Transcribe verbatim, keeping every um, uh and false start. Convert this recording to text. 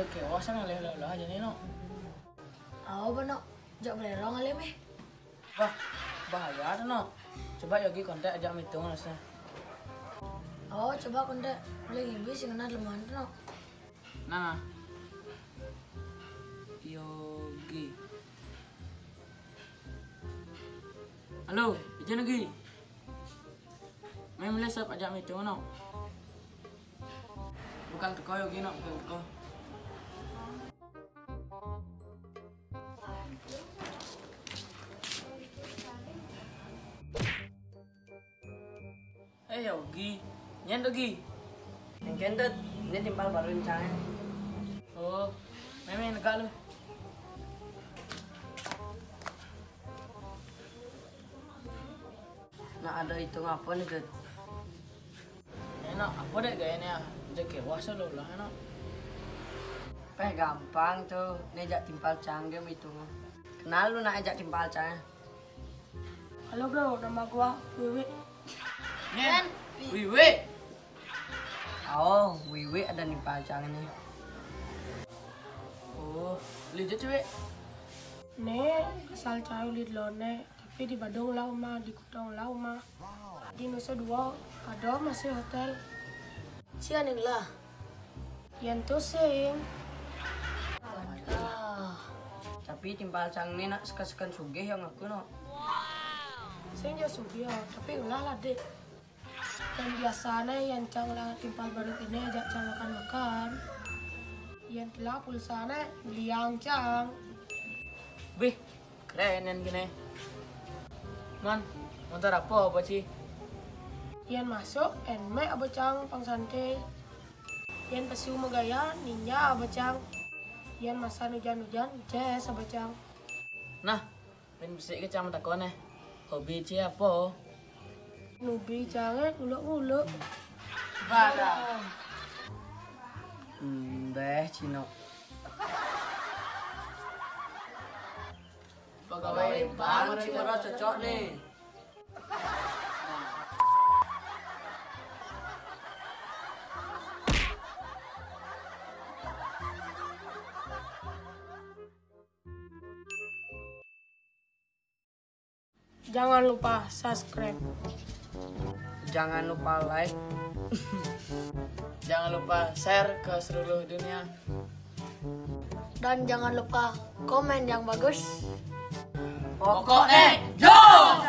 Oke, awas ngalih lah aja nih, Nok. Awas, Nok. Jak belerong ngalih, meh. Bah, bahaya tuh, Nok. Coba Yogi kontak ajak mitung lah, sih. Oh, coba kontak. Boleh lebih sih kenal teman tuh, Nok. Nah, Yogi. Halo, ijen lagi. Main mulai siap ajak mitung, Nok. Bukan teko Yogi, Nok, bukan teko. Eh, Yogi. Nyen tuh, Gi. Yang kentut, ini timpal baru rencana. Oh, memang negak lu. Nah, ada hitung apa nih, Dut? Enak, apa dek gaya nih, ah? Dek ya, wah, selalu lah, enak. Peh, gampang tuh, nih jak timpal cang game itu. Kenal lu nak ajak timpal cang? Halo, bro, nama gua Wiwi. Nyen, Wiwi. Oh, Wiwi ada nimpal cang nih. Oh, lu aja cewek. Nih, asal cau lid lone, tapi di Badung lah uma, di Kutong lah uma. Di Nusa Dua, ada masih hotel. Cia nih lah. Yang tuh sing. Wadah. Tapi timpal cang nih nak sekan-sekan sugih yang aku, no. Sing ya sugih, ya, tapi ulah lah, Dek. Yang biasanya yang cang lah timpal baru ini ajak cang makan-makan. Yang telah pulsanya beliang cang. Bih, keren yang gini. Man, motor apa, apa sih? Yang masuk, enmek apa cang, pang santai. Yang pesiu megaya, ninja apa cang. Yang masa hujan-hujan, jazz apa cang. Nah, pin besik ke cang takon eh. Hobi ci apa? Nubi cang eh, uluk-uluk. Barang. Hmm, deh, Cino. Pegawai bank, Cino cocok nih. Jangan lupa subscribe. Jangan lupa like. Jangan lupa share ke seluruh dunia. Dan jangan lupa komen yang bagus. Pokoknya, jom!